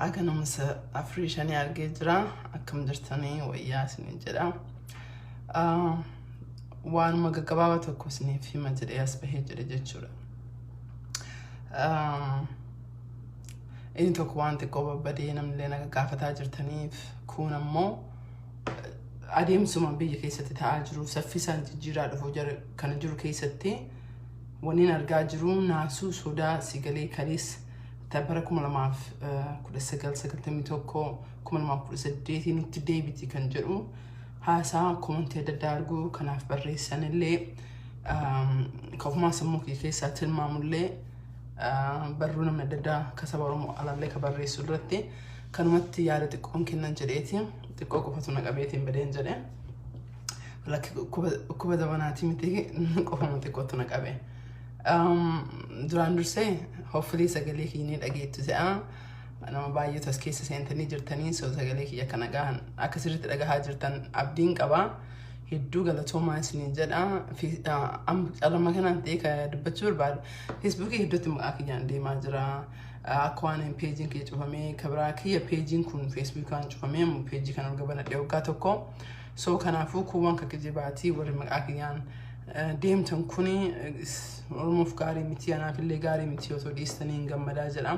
Haga nama afurii shanii argee jira. Akkam jirtanii? Wayyaa isiniin jedha. Waanuma gaggabaabaa tokko isiniif hima jedhee as bahee jedhe jechuudha. Inni tokko waan xiqqoo babbadee namni na gaafataa jirtaniif, kun ammoo adeemsuma biyya keessatti ta'aa jiru, saffisaan jijjiiraa dhufu kana jiru keessatti wanni argaa jiru naasuu sodaa sigalee kalees bara 2019, 91, 2018 nutti deebiti kan jedhu haasaa comment adda addaa arguu kanaaf barreessanillee, kofumaa sammuu kiyya keessaa tilmaamullee, barruu namni adda addaa ka saba Oromoo alallee ka barreessu irratti kanumatti yaada xiqqoon kennan jedheeti, xiqqoo qofatu na qabeetiin badeen jedhe. Lakki, dhukkuba zabanaatii miti, qofuma xiqqootu na qabe. Duraan dursee hopefully sagalee kiyya ni dhageettu ta'a. Nama baay'eetu as keessa seentanii jirtanii, so sagalee kiyya akka nagahan akka sirriitti dhagahaa jirtan abdiin qaba. Hedduu galatoomaa isiniin jedha. Carrama kanaan ta'e kan dubbachuu barbaadu. Feesbuukii hedduutti maqaa kiyyaan deemaa jira. Akka waan peejiin kiyya cufamee kabiraa kiyya peejiin kun feesbuukaan cufamee peejii kana erga banadhee waggaa tokko. So kanaafuu kuuwwan kan kijibaatii warri maqaa kiyyaan deemtan kuni Oromoof gaarii miti, anaaf illee gaarii miti, otoo dhiistanii hin gammadaa jedha.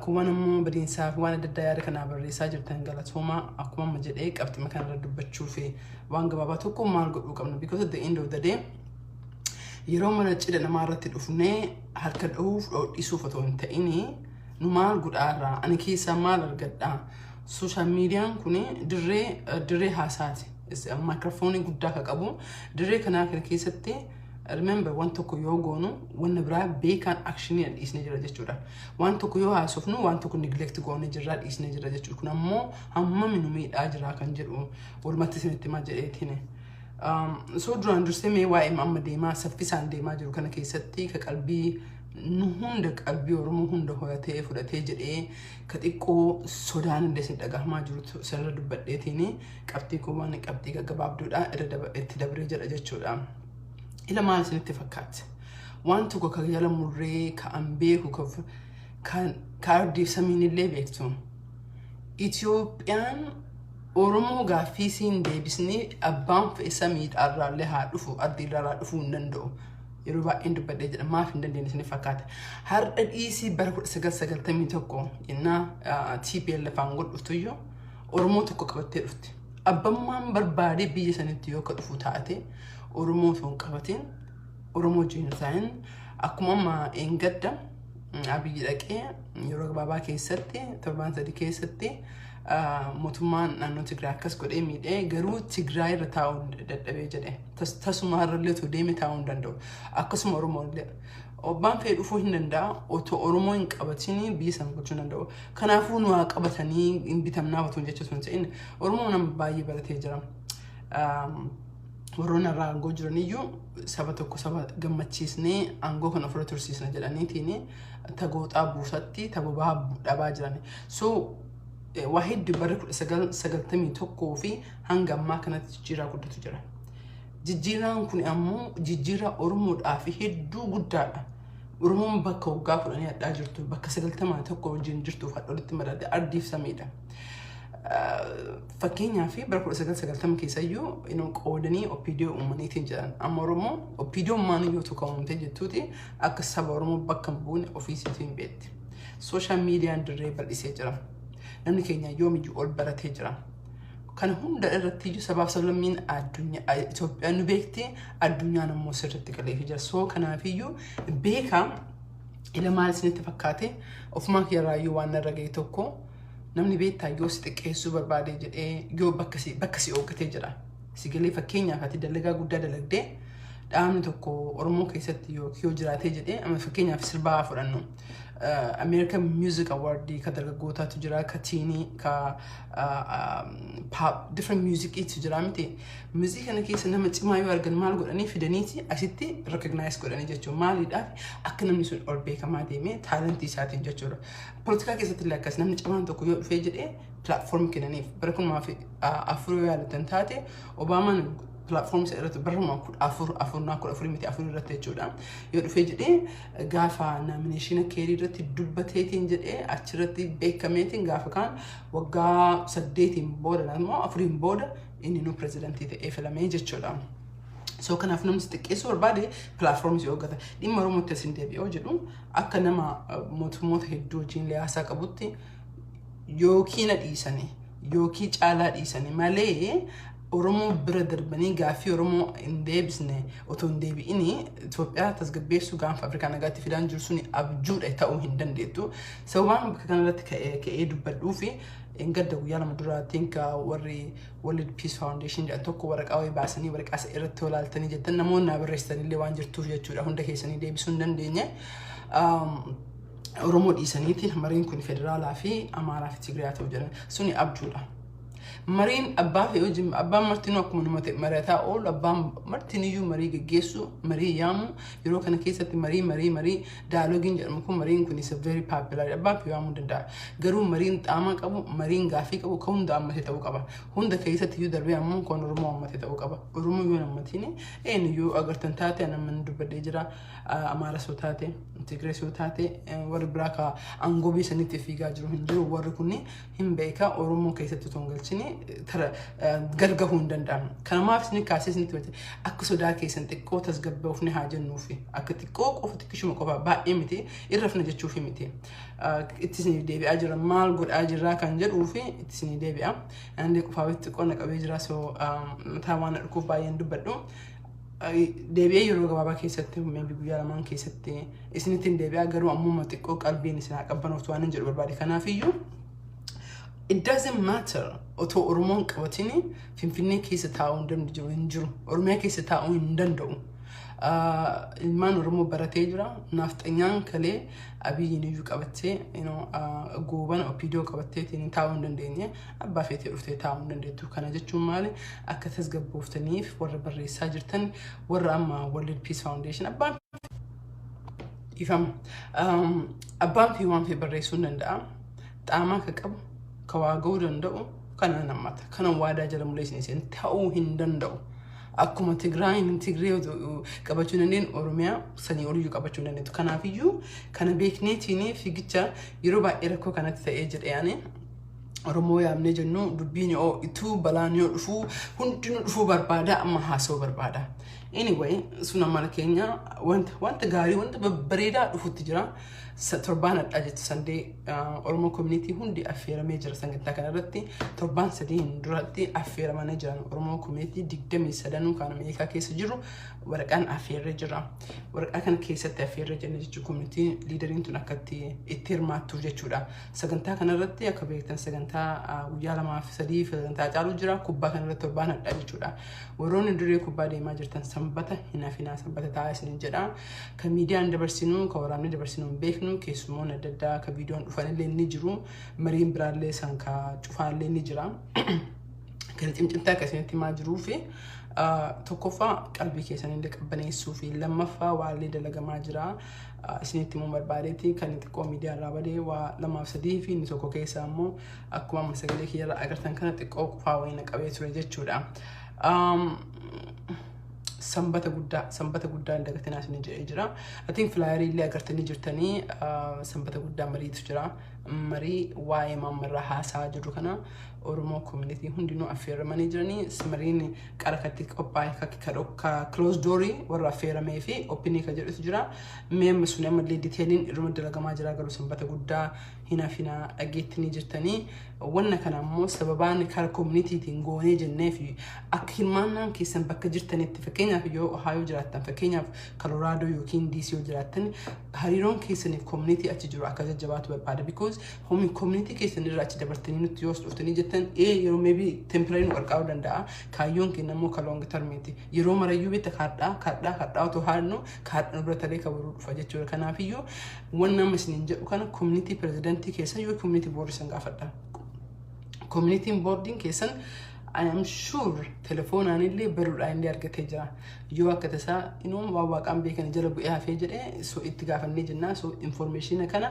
Kuuwwan immoo badiinsaa fi waan adda addaa yaada kanaa barreessaa jirtan, galatooma. Akkuma amma jedhee qabxima kanarra dubbachuu fi waan gabaabaa tokko maal godhuu qabna, because at the end of the day yeroo mana cidha namaa irratti dhufnee harka dhahuuf dhodhisuuf otoo hin ta'ini, nu maal godhaarraa, ani keessaa maal argadhaa? Social mediaan kun dirree haasaati. Maayikiroofoonii guddaa ka qabu dirree kanaa kana keessatti, remember, waan tokko yoo goonu wanna biraa beekaan action dhiisnee jira jechuudha. Waan tokko yoo haasofnu waan tokko neglect goonee jirra, dhiisnee jira jechuudha. Kun ammoo hammami nu miidhaa jira kan jedhu walumatti isinitti himaa jedheetiin. So duraan dursee mee waa'ee amma deemaa saffisaan deemaa jiru kana keessatti ka qalbii nu hunda, qalbii Oromoo hunda horatee fudhatee jedhee, ka xiqqoo sodaan illee isin dhagahamaa jiru sanarra dubbadheetiin qabxii kun waan qabxii gaggabaabduudha irra itti dabree jedha jechuudha. Ila maal isinitti fakkaate? Waan tokko ka jala murree ka an beeku kan ka ardiif samiin illee beektu. Itoophiyaan Oromoo gaaffii siin deebisnee abbaan fe'e samiidhaarraallee haa dhufu, ardiirraa haa dhufuu hin danda'u. Yeroo baay'een dubbadhee jedha, maaf hin dandeenye isin fakkaata? Har'a dhiisii, bara 1991 yennaa TPLF aangoo dhuftuyyuu Oromoo tokko qabattee dhufte. Abbammaan barbaadee biyya sanitti yoo ka dhufu taate Oromoo osoo hin qabatin, Oromoo wajjin hin taa'in, akkuma amma eengadda Abiyyi dhaqee yeroo gabaabaa keessatti, torbaan 3 keessatti, mootummaan naannoo Tigraay akkas godhee miidhee, garuu Tigraay irra taa'uu dadhabee jedhe. Tasuma har'allee otoo deeme taa'uu hin danda'u. Akkasuma Oromoo illee. Abbaan fedhe dhufuu hin danda'a, otoo Oromoo hin qabatin biyya sana bulchuu hin danda'u. Kanaafuu nu haa qabatanii hin bitamnaa otoo jecha sun ta'in, Oromoo nama baay'ee baratee jira. Warroonni irraa aangoo jiraniyyuu saba tokko saba gammachiisnee aangoo kana ofirra tursiisna jedhaniitiin tagooxaa buusatti tabobaa dhabaa jiran. So waa hedduu bara 1991 fi hanga ammaa kanatti jijjiiraa guddatu jira. Jijjiiraan kun ammoo jijjiiraa Oromoodhaaf hedduu guddaadha. Oromoon bakka waggaa 10 hadhaa jirtu, bakka 91 wajjin jirtuuf hadha walitti madalte ardiif samiidha. Fakkeenyaaf bara 1990 keessayyuu inuu qoodanii OPDO uumaniitiin jedhan. Amma Oromoo OPDO maaniyyuu tokko uumamtee jettuuti akka saba Oromoo bakka hin buune ofiisiitiin beekti. Social mediaan dirree bal'isee jira. Namni keenya yoomiyyuu ol baratee jira. Kana hunda irratti iyyuu sabaaf sablammiin addunyaa Itoophiyaan nu beekti, addunyaan ammoo sirriitti galeefii jira. So kanaafiyyuu beekaa, ila maal isinitti fakkaate? Ofumaa kiyyarraayyuu waan narra ga'e tokko, namni beektaa yoo si xiqqeessuu barbaade jedhee yoo bakka si ooggatee jira. Si galee, fakkeenyaaf ati dalagaa guddaa dalagdee dhaabni tokko Oromoo keessatti yoo jiraatee jedhee, amma fakkeenyaaf sirbaa fudhannu. American Music Award ka dargaggootaatu jira, ka teen, ka pop, different musiciitu jira miti. Music kana keessa nama cimaa yoo argan maal godhanii fidaniiti asitti recognize godhanii jechuudha. Maaliidhaaf? Akka namni sun ol beekamaa deemee talentii isaatiin jechuudha. Poolitikaa keessatti illee akkas, namni cimaan tokko yoo dhufee jedhee platform kennaniif. Bara 2004 yoo yaadatan taate, Obaamaan Platform isa irratti barruma 14 afurnaa 14 miti, 4 irratti jechuudha. Yoo dhufee jedhee gaafa nomination Kerry irratti dubbateetiin jedhee achirratti beekameetiin gaafa kaan waggaa 8n booda immoo 4n booda inni nu pirezidantii ta'ee filamee jechuudha. So kanaaf namni si xiqqeessuu barbaade platform si hooggata. Dhimma Oromootti asin deebi'oo jedhu, akka nama mootummoota hedduu wajjin liyaasaa qabutti, yookiin na dhiisanii yookiin caalaa dhiisanii malee Oromoo bira darbanii gaaffii Oromoo hin deebisne otoo hin deebi'ini Itoophiyaa tasgabbeessuu, gaanfa Afrikaa nagaatti fidaan jiru suni abjuudha, ta'uu hin dandeettu. Sababaan bakka kanarratti ka'ee dubbadhuu fi gadda guyyaa 2 duraatiin ka warri World Peace Foundation jedhan tokko waraqaa wayii baasanii, waraqaa isa irratti olaaltanii jettan namoonni naa barreessitanillee waan jirtuuf jechuudha, hunda keessanii deebisuu hin dandeenye. Oromoo dhiisaniitiin mariin kun federaalaa fi Amaaraa fi Tigraay ta'u jedhan, suni abjuudha. Mariin abbaa fi hojii abbaan martinuu akkuma nama ta'e mari'ataa oolu, abbaan martiniyyuu marii geggeessu, marii yaamu. Yeroo kana keessatti marii marii marii dialogue-iin jedhamu kun, mariin kun is a very popular, abbaan fi yaamuu danda'a. Garuu mariin xaamaa qabu, mariin gaafii qabu kan hunda hammate ta'uu qaba. Hunda keessatti iyyuu darbee ammoo kan Oromoo hammate ta'uu qaba. Oromoo yoo hammatiin eenyuyyuu agartan taate, namni dubbadhee jira, Amaara soo taate, Tigree soo taate, warri biraa ka aangoo biyya sanitti fiigaa jiru hin jiru. Warri kun hin beeka, Oromoo keessatti otoo hin galchini gargahuu hin danda'amu. Kanamaaf isin kaasee isinitti hojjete akka sodaa keessan xiqqoo tasgabbaa'uuf haa jennuufi, akka xiqqoo qofa, xiqqishuma qofa, baay'ee miti, irrafna jechuufi miti. Itti isin deebi'aa jira, maal godhaa jirraa kan jedhuufi itti isin deebi'a. Ani qofaa xiqqoo na qabee jira, so mataa waan na dhukuuf baay'een dubbadhu. Deebi'ee yeroo gabaabaa keessatti, maybe guyyaa lamaan keessatti isinitti hin deebi'a. Garuu ammuma xiqqoo qalbiin isin haa qabbanoof waan hin jedhu barbaade. Kanaafiyyuu it doesn't matter, otoo Oromoon qabatini Finfinnee keessa taa'uu hin danda'u hin jiru. Oromiyaa keessa taa'uu hin danda'u. Ilmaan Oromoo baratee jira. Naafxanyaan kalee Abiyyiin iyyuu qabattee, goobana OPDO qabattee taa'uu hin dandeenye, abbaa feetee dhuftee taa'uu hin dandeettu. Kana jechuun maali? Akka tasgabbooftaniif warra barreessaa jirtan, warra amma World Peace Foundation, abbaan dhiifama. Abbaan fi waan fi barreessuu hin danda'a. Xaamaa akka qabu, ka waa ga'uu danda'u kana nammata. Kana waadaa jala mulee isin ta'uu hin danda'u. Akkuma Tigraayin Tigree qabachuu dandeenyu, Oromiyaa sanii oliyyuu qabachuu hin dandeettu. Kanaafiyyuu kana beekneetiin fiigicha yeroo baay'ee rakkoo kanatti ta'ee jedhee ani Oromoo yaamnee jennu dubbiin yoo ituu balaan yoo dhufuu hundinuu dhufuu barbaada, amma haasa'uu barbaada. Anyway, sun amala keenya, wanta gaarii, wanta babbareedaa dhufutti jira. Torbaan hadhaa jettu Sunday Oromoo community hundi affeeramee jira sagantaa kanarratti. Torbaan 3n duratti affeeramanii jiran. Oromoo community 23nuu kan Ameerikaa keessa jiru waraqaan affeerree jira. Waraqaa kana keessatti affeerree jenna jechuun community leader-iin tun akka itti hirmaattuuf jechuudha. Sagantaa kanarratti akka beektan sagantaa guyyaa 2 fi 3 sagantaa caalu jira. Kubbaa kanarratti torbaan hadhaa jechuudha. Warroonni duree kubbaa deemaa jirtan sanbata hin hafinaa, sanbata taa'aa isinin jedha. Kan miidiyaan dabarsinuu, kan waraabni dabarsinuu hin beeknu, keessumoonni adda addaa kan viidiyoon dhufanillee ni jiru. Mariin biraallee san ka cufaallee ni jira. Kan cimcimtaa akkasinitti himaa jiruu fi tokkoffaa qalbii keessanillee qabbaneessuu fi lammaffaa waallee dalagamaa jira. Isinitti immoo barbaadeetti kan xiqqoo miidiyaa irraa badee waa 2 fi 3 fi inni tokko keessaa immoo akkuma amma sagalee kiyyarraa agartan kana xiqqoo qufaa wayii na qabee ture jechuudha. Sanbata guddaa, sanbata guddaa hin dagatinaa isin jedhee jira. Atiin flyer-ii illee agartanii jirtanii, sanbata guddaa mariitu jira. Marii waa'ee maammarraa haasaa jiru kana Oromoo community hundinuu affeeramanii jiranii. Mariin qara katti qophaa'e ka close door-ii warra affeeramee fi open-ii ka jedhutu jira. Mee sun ammallee detail-iin irruma dalagamaa jira, garuu sanbata guddaa hin hafinaa, dhageettanii jirtanii. Wanna kana ammoo sababaan kara community-tiin goonee jennee fi akka hirmaannaan keessan bakka jirtanitti, fakkeenyaaf yoo Ohio jiraattan, fakkeenyaaf Colorado yookiin DC yoo jiraattan, hariiroon keessaniif community achi jiru akka jajjabaatu barbaada. Because community keessan irraa achi dabartanii nutti yoo dhuftanii jettan yeroo maybe temporary nu qarqaaruu danda'a. Kaayyoon keenya immoo ka long term-iiti. Yeroo marayyuu bitta kaadhaa kaadhaa kaadhaa otoo haadnu kaadhaa nu bira taree kabaruu dhufa jechuudha. Kanaafiyyuu wanna amma isiniin jedhu kana community president-ii keessan yoo community board-ii san gaafadha. Community-n board-iin keessan I am sure telefoonaan illee baruudhaan illee argatee jira. Yoo akka tasaa inuu waan waaqaan beekan jala bu'ee hafee jedhee, so itti gaafannee jennaa. So information kana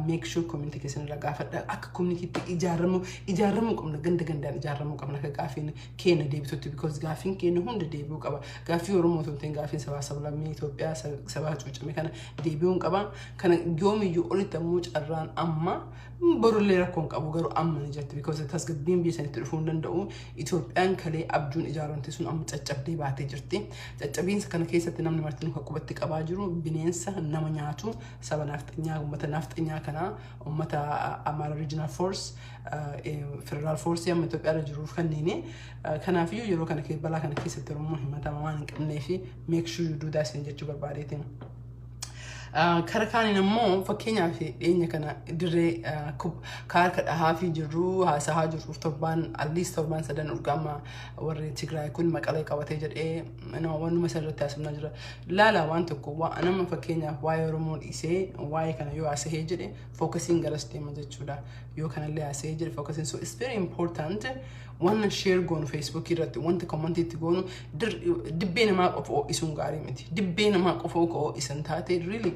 make sure community keessan irraa gaafadha. Akka communitytti ijaaramuu qabna, ganda gandaan ijaaramuu qabna akka gaafiin keenya deebitutti, because gaafiin keenya hunda deebi'uu qaba. Gaafii Oromoo otoo hin ta'in gaafiin sabaa sablammii Itoophiyaa sabaa cuucame kana deebi'uu qaba. Kana yoomiyyuu olitti ammoo carraan amma borullee rakkoo hin qabu, garuu amma ni jirti, because tasgabbiin biyya sanitti dhufuu hin danda'u. Itoophiyaan kalee abjuun ijaaramte sun amma caccabdee baatee jirti. Caccabiinsa kana keessatti namni martinuu kan qubatti qabaa jiru bineensa nama nyaatu saba naafxanyaa, uummata naafxanyaa kanaa, uummata Amara Regional Force, Federal Force amma Itoophiyaa irra jiruuf kanneeni. Kanaafiyyuu yeroo kana balaa kana keessatti Oromoon himatama waan hin qabnee fi make sure you do that isin jechuu barbaadeetiin. Kara kaaniin ammoo, fakkeenyaaf, dhiyeenya kana dirree kaarka dhahaa fi jirru haasahaa jirruuf torbaan, at least torbaan sadan urgaama warri Tigraay kun Maqalee qabatee jedhee wannuma isa irratti haasofnaa jira. Laala, waan tokko nama fakkeenyaaf waa'ee Oromoo dhiisee waa'ee kana yoo haasahee jedhe, focusiin garas deema jechuudha. Yoo kanallee haasahee jedhe focusiin, so it's very important waan share goonu Facebook irratti, wanta commentiitti goonu. Dibbee namaa qofa ho'isuun gaarii miti. Dibbee namaa qofa ho'isan taate really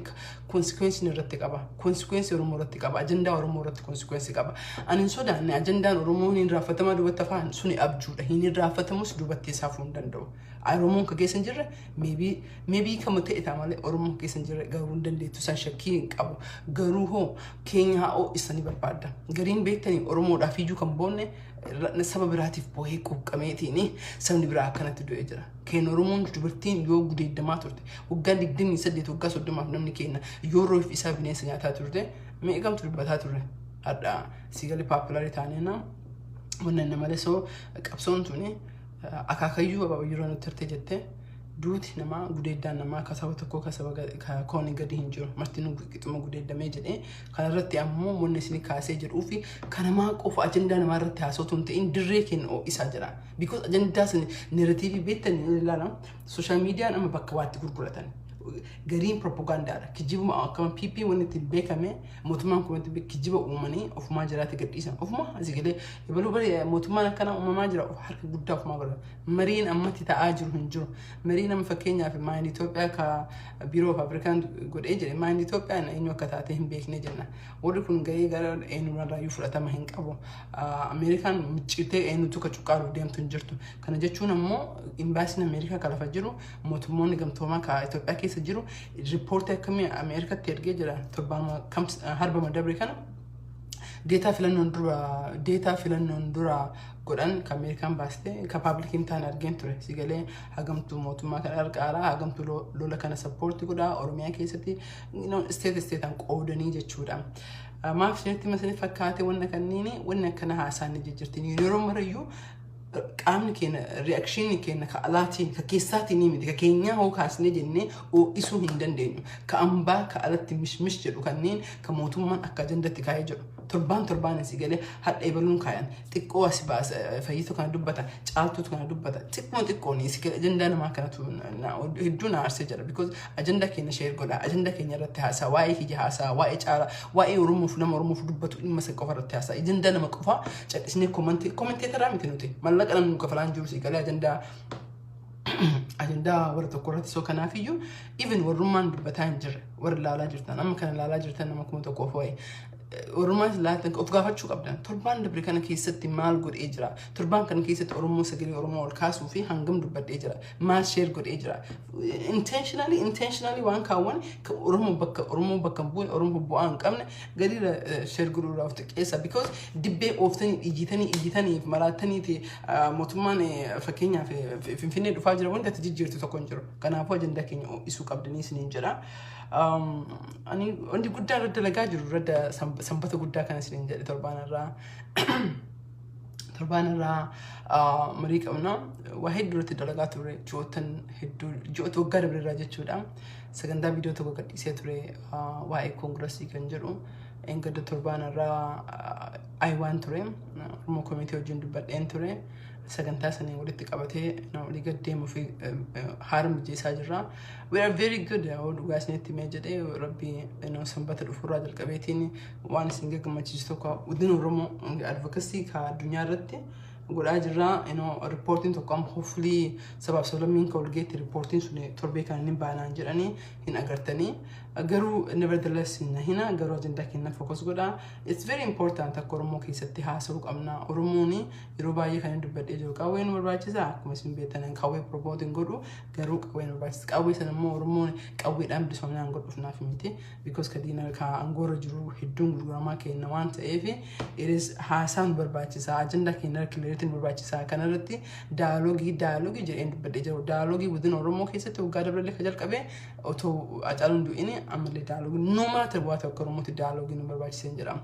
consequence irratti qaba. Consequence Oromoo irratti qaba. Ajandaa Oromoo irratti consequence qaba. Ani hin sodaanne, ajandaan Oromoo hin irraanfatamaa duubatti afaan suni abjuudha. Hin irraanfatamus, duubatti isaafuu hin danda'u. Oromoon ka keessa hin jirre maybe kama ta'e ta'a malee Oromoon ka keessa hin jirre garuu hin dandeettu, isaan shakkii hin qabu. Garuu hoo keenya haa ho'isanii barbaadda. Gariin beektanii Oromoodhaaf iyyuu kan boonne saba biraatiif boo'ee quuqqameetiin sabni biraa akkanatti du'ee jira. Keenya Oromoon dubartiin yoo gudeeddamaa turte waggaa 28, waggaa 30f, namni keenya yoo roof isaa bineensa nyaataa turte, meeqamtu dubbataa turre? Hadha siigalee popular taanee wannan malee. So qabsoon tuni akaakayyuu abaabayyuu nutti hirtee jettee, duuti namaa, gudeeddaan namaa ka saba tokkoo ka saba koonii gadi hin jiru, martinuu qixxuma gudeeddamee jedhee. Kanarratti ammoo wanni isin kaasee jedhuu fi kanamaa qofa ajandaa namaa irratti haasawtu hin ta'in, dirree keenya ho'isaa jira. Because ajandaa sun narrative beektan ilaala, social mediaan amma bakka waatti gurguratan. Gariin propagaandaadha. Kijibuma akkama PP wanni ittiin beekame, mootummaan kun wanti kijiba uumanii ofumaa jiraate gadhiisan. Ofumaa asii galee ebaluu bari mootummaan akkana uumamaa jira, harka guddaa ofumaa godha. Mariin ammatti ta'aa jiru hin jiru. Mariin amma fakkeenyaaf Mind Itoophiyaa ka Bureau of Afrikaan godhee jedhe, Mind Itoophiyaan eenyu akka taate hin beekne jenna. Warri kun gahee gara eenyurraayyuu fudhatama hin qabu. Ameerikaan micciirtee eenyutu ka cuqqaaluuf deemtu hin jirtu. Kana jechuun ammoo imbaasiin Ameerikaa ka lafa jiru, mootummoonni gamtoomaa ka Itoophiyaa keessa jiru riippoortii akkamii Ameerikaatti ergee jira torbaan harba madabre kana. Data filannoon dura godhan ka Ameerikaan baaste ka publiciin ta'an argeen ture. Si galee hagamtuu mootummaa kana qarqaaraa, hagamtuu lola kana support godhaa Oromiyaa keessatti state stateaan qoodanii jechuudha. Maaf isinitti masini fakkaate wanna kanniini wanni akkana haasaan ni jijjiirti. Yeroo marayyuu qaamni keenya, reactionii keenya ka alaatiin ka keessaatiin ni miti, ka keenyaa hoo kaasnee jennee ho'isuu hin dandeenyu. Ka ambaa ka alatti mishmish jedhu kanneen ka mootummaan akka ajandatti kaa'ee jedhu. Torbaan torbaan asii galee hadha ebaluun kaayan xiqqoo as baasa, Fayyitu kana dubbata, Caaltuutu kana dubbata, xiqqoo xiqqoon asii galee ajandaa namaa kanatu hedduu na aarsee jira, because ajandaa keenya share godha, ajandaa keenya irratti haasaa, waa'ee kiyya haasaa, waa'ee Caalaa, waa'ee Oromoof, nama Oromoof dubbatu dhimma isa qofa irratti haasaa, ajandaa nama qofa callisnee commentator miti nuti, mallaqa namni nu kafalaan jiru si galee ajandaa warra tokko irratti. So kanaafiyyuu even warrummaan dubbataa hin jirre, warra ilaalaa jirtan, amma kana ilaalaa jirtan nama 1000 waa'ee warrummaan ilaaltan of gaafachuu qabdan: torbaan dabre kana keessatti maal godhee jira? Torbaan kana keessatti Oromoo, sagalee Oromoo ol kaasuu fi hangam dubbadhee jira? Maal share godhee jira? Intentionally waan kaawwan Oromoo bakka hin bu'e, Oromoo bu'aa hin qabne gadi share godhuudhaaf xiqqeessa, because dibbee ooftanii ijjitanii ijjitanii maraattaniiti mootummaan fakkeenyaaf Finfinnee dhufaa jira, wanti ati jijjiirtu tokko hin jiru. Kanaafuu ajandaa keenya ho'isuu qabdanii isiniin jedha. Ani wanti guddaa irra dalagaa jiru irra sanbata guddaa kana isiniin jedhe, torbaan irraa marii qabna. Waa hedduu irratti dalagaa ture ji'oottan hedduu, ji'oota waggaa dabre irraa jechuudha. Sagantaa viidiyoo tokko gadhiisee ture waa'ee koongirasii kan jedhu. Engadda torbaan irraa Ayiwaan ture. Oromoo koomitii wajjin dubbadheen ture. Sagantaa sanii walitti qabatee walii gad deemuu fi haala mijeessaa jirra. We are very good. Dhugaa isinitti himee jedhee, rabbi sanbata dhufurraa jalqabeetiin waan isin gammachiisu tokko guddina Oromoo advocacy ka addunyaa irratti Godhaa jirra. Reportiin tokko amma hopefully sabaaf sablammiin kan walgeetti reportiin sun torbee kan inni baanaan jedhanii hin agartanii. Garuu nevertheless hin hina, garuu ajandaa keenya focus godhaa. It's very important, akka Oromoo keessatti haasa'uu qabna. Oromoon yeroo baay'ee kan inni dubbadhee jiru, qawwee nu barbaachisa. Akkuma isin beektan qawwee promote hin godhu, garuu qawwee nu barbaachisa. Qawwee sana immoo Oromoon qawweedhaan bilisoominaan godhuuf naaf miti. Because ka diina ka aangoorra jiru hedduun gurguramaa kenna waan ta'eef, it is haasaa nu barbaachisa. Ajandaa keenya clarity nu barbaachisa. Kanarratti dialogue dialogue jedheen dubbadhee jiru. Dialogue within Oromoo keessatti waggaa dabalee ka jalqabe otoo Hacaaluun du'in, ammallee dialogue no matter what akka Oromootti dialogue nu barbaachiseen jedhama.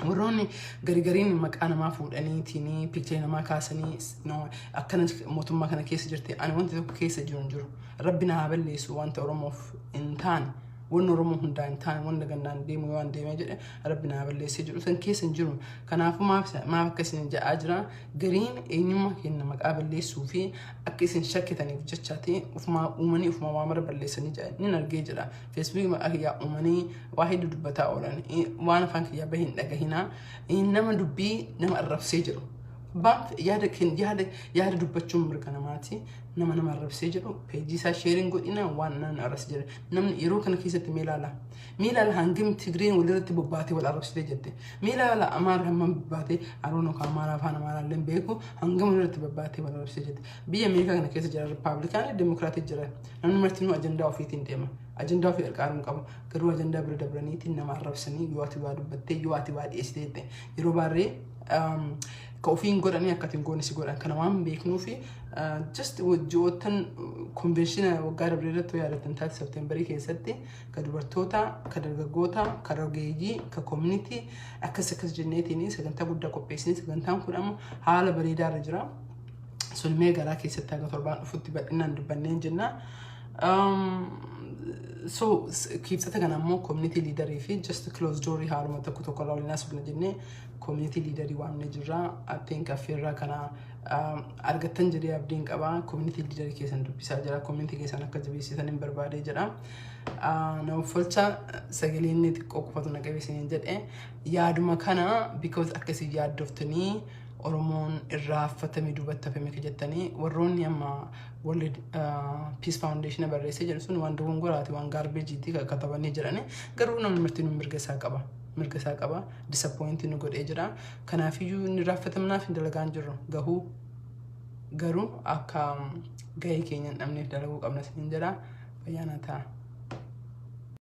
Warroonni garigariin maqaa namaa fuudhaniitiin picture namaa kaasanii akkana mootummaa kana keessa jirti, ani wanti tokko keessa jiru hin jiru. Rabbi na haa balleessu wanta Oromoof hin taane, wanni Oromoo hundaa hin taane, wanta gandaan deemu yoo waan deemee jedhe Rabbi na haa balleessee jedhu san keessa hin jiru. Kanaafuu maaf akka isin ja'aa jira, gariin eenyummaa keenya maqaa balleessuu fi akka isin shakkitaniif jechaati ufumaa uumanii ufumaa waa mara balleessanii jedhan ni argee jira. Feesbuukii maqaa kiyyaa uumanii waa hedduu dubbataa oolan, waan afaan kiyyaa bahee hin dhagahinaa, nama dubbii nama arrabsee jiru. Baaf yaada yaada yaada dubbachuun mirga namaati. Nama nama arrabsee jedhu peejii isaa share hin godhina, waan naan arrabsee jedhu. Namni yeroo kana keessatti mee ilaala. Mee ilaala hangam Tigreen walirratti bobbaatee wal arrabsitee jette. Mee ilaala Amaara hammam bobbaatee, Aroon yookaan Amaara afaan Amaaraa illee beeku, hangam walirratti bobbaatee wal arrabsitee jette. Biyya Ameerikaa kana keessa jira Rippaabilikaanii, Dimokiraatii jira. Namni martinuu ajandaa ofiitiin deema. Ajandaa ofii qarqaaruu qabu. Garuu ajandaa bira dabraniitiin nama arrabsanii yoo ati waa dubbattee, yoo ati waa dhiyeessitee jette. Yeroo baay'ee ka ofiin godhanii akka ittiin goone si godhan, kana waan beeknuufi just ji'oottan convention waggaa dabree irratti yaadatan taate September keessatti ka dubartoota, ka dargaggoota, ka rogeeyyii, ka community akkas akkas jenneetiin sagantaa guddaa qopheessanii, sagantaan kun ammoo haala bareedaa irra jira. Sun mee garaa keessatti haga torbaan dhufutti bal'inaan dubbanneen jenna. So Kibxata kana ammoo community leaderii fi just close door haaluma tokko tokko irraa waliin haasofna jennee community leaderii waamnee jirra. I think affeerraa kana argattan jedhee abdiin qaba. Community leaderii keessan dubbisaa jira. Community keessan akka jabeessitan hin barbaadee jedha. Nama folcha sagalee inni xiqqoo qofatu na qabeessanii jedhe yaaduma kana, because akkasii yaaddoftanii Oromoon irraa affatamee duubatti hafame ka jettanii, warroonni amma World Peace Foundation barreessee jedhu sun waan dogongoraati, waan garbageiiti katabanii jedhani, garuu namni martinuu mirga isaa qaba. Mirga isaa qaba. Disappoint nu godhee jira. Kanaafiyyuu inni raaffatamnaaf hin dalagaan jirru gahuu, garuu akka gahee keenya hin dhabneef dalaguu qabna siin jedha. Fayyaa naa ta'a.